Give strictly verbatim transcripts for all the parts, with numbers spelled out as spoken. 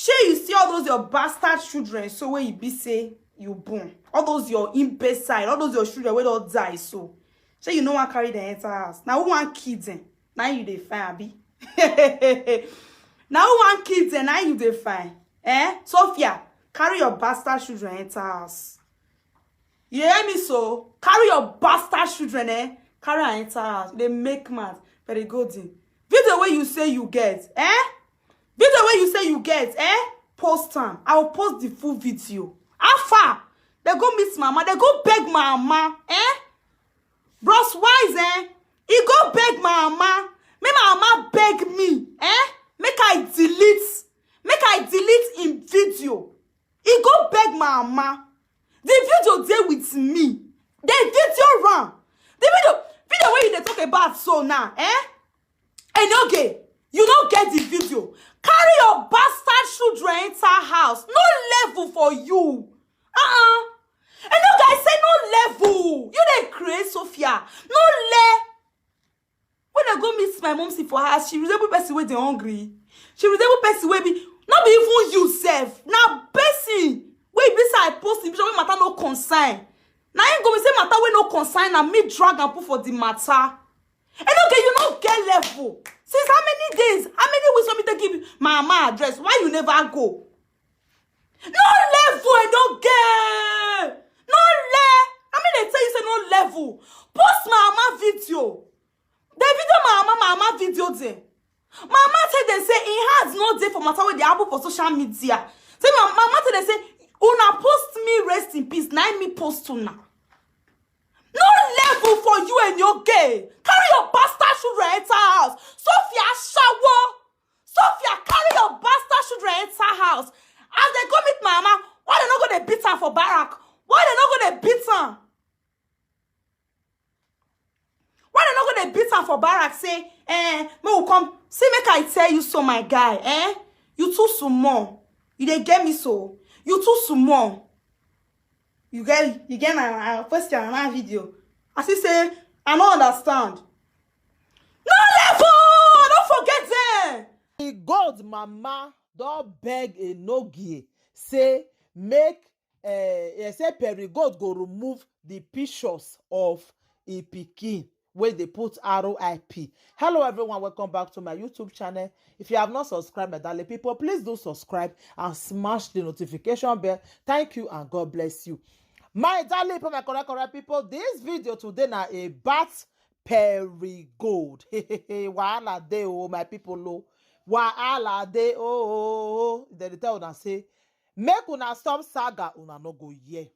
Shey you see all those your bastard children so wey you be say you born? All those your imbecile, all those your children wey don die so. Shey you no wan carry them enter house? Na who wan kill them? Na you dey find, abi? Na who wan kill them? Na you dey find. Eh? Sophia, carry your bastard children enter house. You hear me so? Carry your bastard children, eh? Carry am enter house. Dey make mad. Very good thing. Video wey you say you get, eh? Video wey you say you get, eh? Post am. I will post the full video. How far? They go meet mama. They go beg mama, eh? Bros Wise, eh? He go beg mama. Make mama beg me, eh? Make I delete. Make I delete in video. He go beg mama. The video dey with me. The video run. The video, video wey you dey talk about so now, eh? Enoge, you no get the video. Carry your bastard children enter house. No level for you. Uh-uh. Enoge, I say no level. You dey craze, Sophia. No le. When I go meet my mom see for house, she resemble person wey dey hungry. She resemble person wey be, not be even you sef. Na person wey be say I post the picture wey matter no concern. Na him go be say matter wey no concern, na me drag and put for the matter. Enoge, you no get level. Since how many days, how many weeks want me to give you my mama address? Why you never go? No level, Enoge. No le. I mean, they tell you say no level. Post my mama video. The video my mama, my mama video there. Mama tell them say in heart no dey for matter wey dey happen for social media. Say my mama tell them say una post me rest in peace. Na me post una. No level for you and your gay. Carry your bastard children enter house. Sophia Shawo. Sophia, carry your bastard children enter house. As they go meet mama, why they no go dey beat am for barrack? Why they no go dey beat am? Why they no go dey beat am for barrack? Say, eh, me will come. See, make I tell you so, my guy, eh? You too small. You dey get me so. You too small. You get, you get my, my question and my video. I see say I no understand. No level. Don't forget them. The God mama don beg Enogie say make uh, say Perry God go remove the pictures of e pikin wey dey put R I P. Hello everyone, welcome back to my YouTube channel. If you have not subscribed, my darling people, please do subscribe and smash the notification bell. Thank you and God bless you. My darling people, my correct correct people, this video today na about Perry Gold. Wahala dey o, my people o. Wahala dey o. Dem dey tell una say make una stop saga, una no go hear.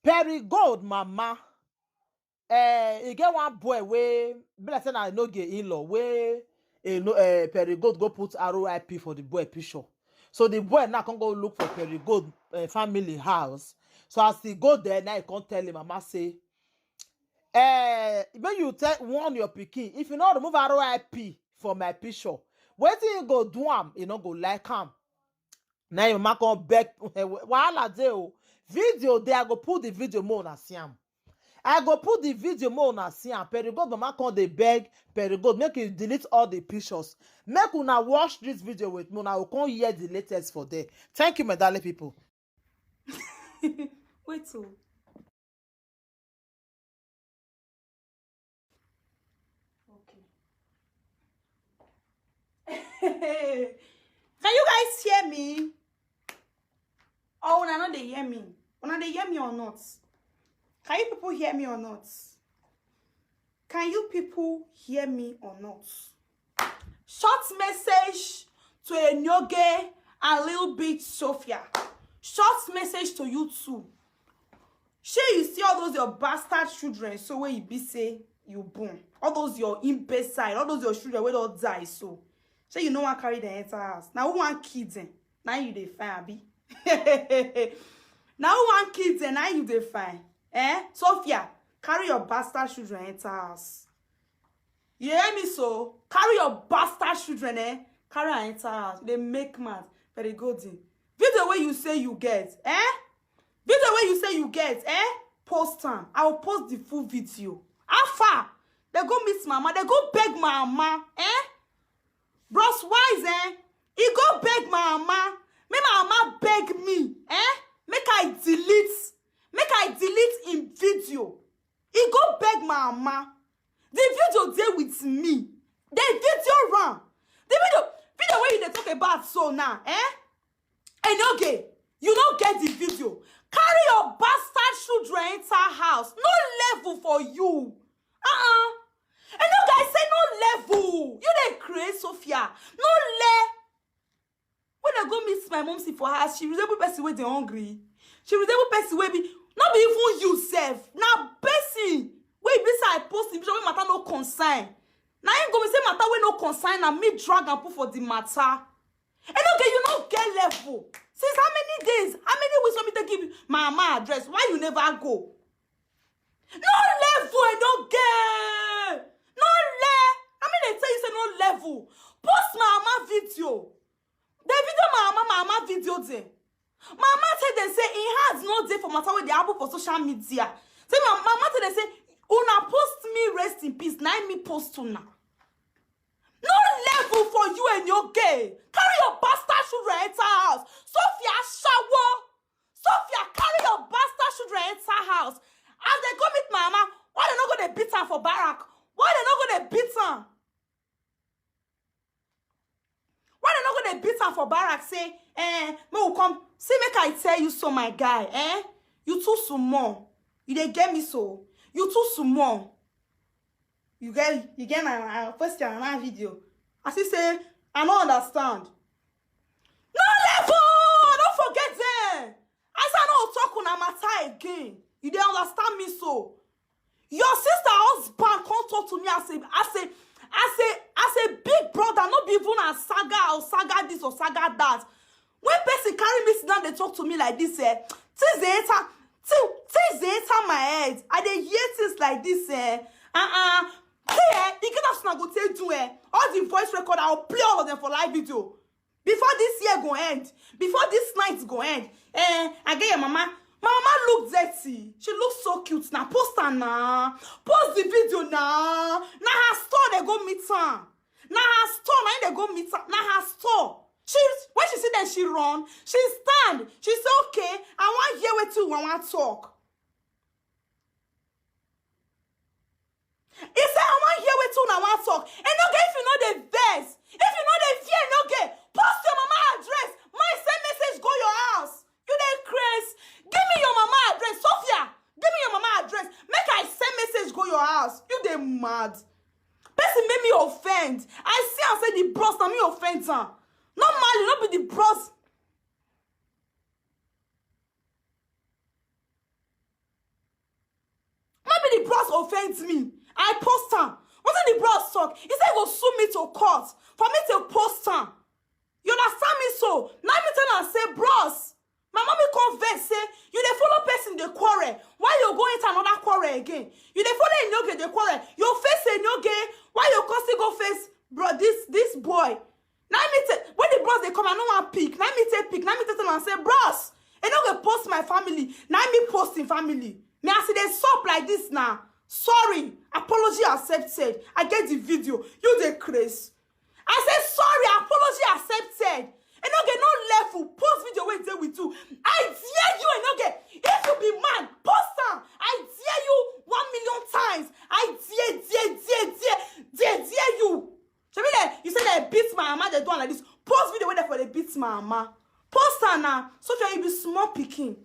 Perry Gold mama, eh, e get one boy wey be like say na Enoge in-law wey Eno, eh, Perry Gold go put R I P for the boy picture. So the boy now come go look for Perry Gold eh, family house. So as he go there, now he come tell him mama say, eh, when you tell warn your pikin, if you no remove R I P for my picture, wetin he go do am? He no go like am. Na him mama come beg wahala dey o. Video dey, I go put the video more una see am. I go put the video more una see am. Perry Gold mama come dey beg Perry Gold make he delete all the pictures. Make una watch this video with me, una go come hear the latest for there. Thank you, my darling people. Wait o. Okay. Can you guys hear me? Oh, una no dey hear me. Una dey hear me or not? Can you people hear me or not? Can you people hear me or not? Short message to Enoge and Lil Bitch Sophia. Short message to you two. Shey you see all those your bastard children so wey you be say you born? All those your imbecile, all those your children wey don die so. Shey you no wan carry them enter house? Na who wan kill them? Na you dey find, abi? Na who wan kill them? Na you dey find. Eh? Sophia, carry your bastard children enter house. You hear me so? Carry your bastard children, eh? Carry am enter house. They make mad. Very good thing. Video wey you say you get, eh? Video wey you say you get, eh? Post am. I will post the full video. How far? They go meet mama. They go beg mama, eh? Bros Wise, eh? He go beg mama. me. They video run. The video, video where you dey talk about so now, eh? And okay, you don't get the video. Carry your bastard children enter house. No level for you. Uh-uh. And you guys say no level. You dey craze, Sophia. No le. When I go meet my mom see for house, she resemble person wey dey hungry. She resemble person wey be, not be even you sef. Na person wey be say I post the picture wey matter no concern. Na him go be say matter wey no concern, na me drag and put for the matter. And okay, you no get level. Since how many days, how many weeks want me to give you my mama address? Why you never go? No level, I don't get. No le. I mean, they tell you say no level. Post my mama video. The video, my mama, my mama video there. My mama tell them say he has no day for matter wey dey happen for social media. Say my, my mama tell them say una post me rest in peace. Na me post una. No level for you and your gay. Carry your bastard children enter house. Sophia Shawo. Sophia, carry your bastard children enter house. As they go meet mama, why they no go dey beat am for barrack? Why they no go dey beat am? Why they no go dey beat am for barrack? Say, eh, me will come. See, make I tell you so, my guy, eh? You too small. You dey get me so. You too small. You get, you get my, my question and my video. I see say I no understand. No level. Don't forget them. I say I no talk on a matter again. You dey understand me so? Your sister husband come talk to me as a, as a, as a, as a big brother, not be even a saga or saga this or saga that. When person carry me sit down, they talk to me like this, eh? Things they enter, thing- things they enter my head. I dey hear things like this, eh? Uh-uh. See, eh? You get as I go take do, eh? All the voice record, I'll play all of them for live video. Before this year go end, before this night go end, eh? I get your mama. My mama look dirty. She looks so cute. Now post her now. Post the video now. Now her store they go meet her. Now her store now they go meet her. Now her store. She, when she see them, she run. She stand. She say, okay, I want hear what you want talk. He say, I want hear what you want talk. And no get, if you know the verse, if you know the fear, no get. Post your mama address. My send message go your house. You dey craze. Give me your mama address, Sophia. Give me your mama address. Make I send message go your house. You dey mad. Person make me offend. I see and say the bros na me offend am. Normally, no be the bros. Maybe the bros offend me. I post am. What did the bros talk? He said he go sue me to court for me to post am. You understand me so? Now me tell am say, bros, my mommy come vex say you dey follow person dey quarrel. Why you go into another quarrel again? You dey follow Enoge dey quarrel. You face Enoge. Why you come still go face bro this this boy? Now me tell when the bros they come, I no want pick. Now me take pick. Now me tell am say, bros, Enoge post my family. Now me posting family. Me as they stop like this now. Sorry, apology accepted. I get the video. You dey craze. I say sorry, apology accepted. Enoge no level. Post video wey dey with you. I dare you, Enoge. If you be man, post am. I dare you one million times. I dare, dare, dare, dare, dare, dare you. Shebi like you say they beat my mama, they do am like this. Post video wey they for they beat my mama. Post am now. Sophia, you be small pikin.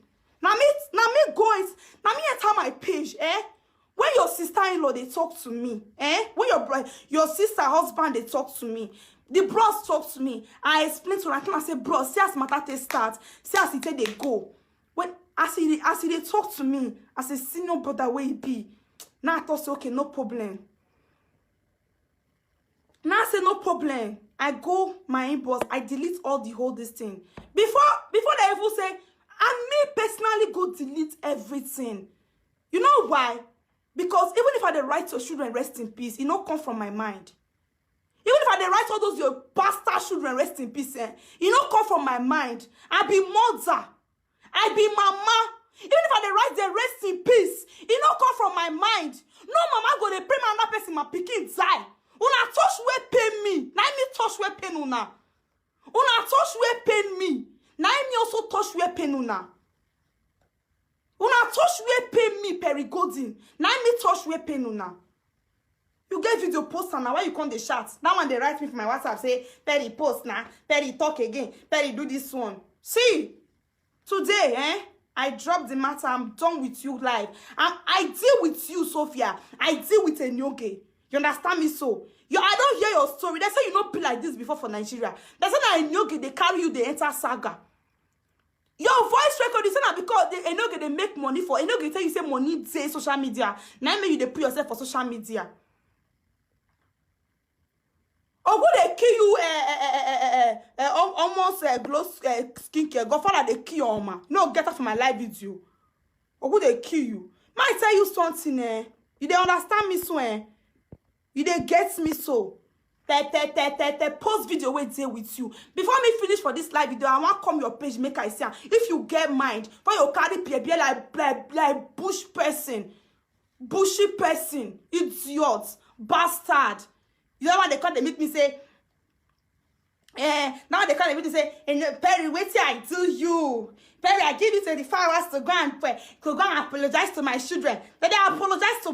Na me, na me go it. Na me enter my page, eh? When your sister-in-law they talk to me, eh? When your bro- your sister husband they talk to me, the bros talk to me. I explain to her, I say, bros, see as matter take start, see as he take they go. When as he as he they talk to me as a senior brother where he be, now I thought say okay, no problem. Now I say no problem. I go my inbox, I delete all the whole this thing. Before before they even say, and me personally go delete everything. You know why? Because even if I dey write your children rest in peace, it no come from my mind. Even if I dey write all those your bastard children rest in peace, eh, it no come from my mind. I be mother. I be mama. Even if I dey write the rest in peace, it no come from my mind. No mama go dey pray my another person my pikin die. Una touch where pain me. Na me touch where pain una. Una touch where pain me. Na me also touch where pain una. Una touch where pain me, Perry Golden. Na me touch where pain una. You get video post am, na why you come dey shout? That one dey write me for my WhatsApp say, "Perry post na, Perry talk again, Perry do this one." See, today, eh, I drop the matter. I'm done with you live. I'm, I deal with you, Sophia. I deal with Enioge. You understand me so? You, I don't hear your story. They say you no be like this before for Nigeria. They say that Enioge, they carry you, they enter saga. Your voice record, you say na because they, Enioge, they make money for. Enioge tell you say money dey social media. Now make you dey put yourself for social media. Ogun dey kill you, eh, eh, eh, eh, eh, eh, eh, al-, almost, eh, glow, eh, skincare. Godfather dey kill your mama. No, get out for my live video. Ogun dey kill you. Ma, I tell you something, eh? You dey understand me so, eh? You dey get me so? Te, te, te, te, te, post video wey dey with you. Before me finish for this live video, I wan come your page, make I see am. If you get mind, for you carry pie, be like, like, like bush person. Bushy person, idiot, bastard. You know what they call, they make me say, eh, now they call me to say, "Eh, no, Perry, wetin I do you? Perry, I give you twenty-four hours to go and, to go and apologize to my children." Then they apologize to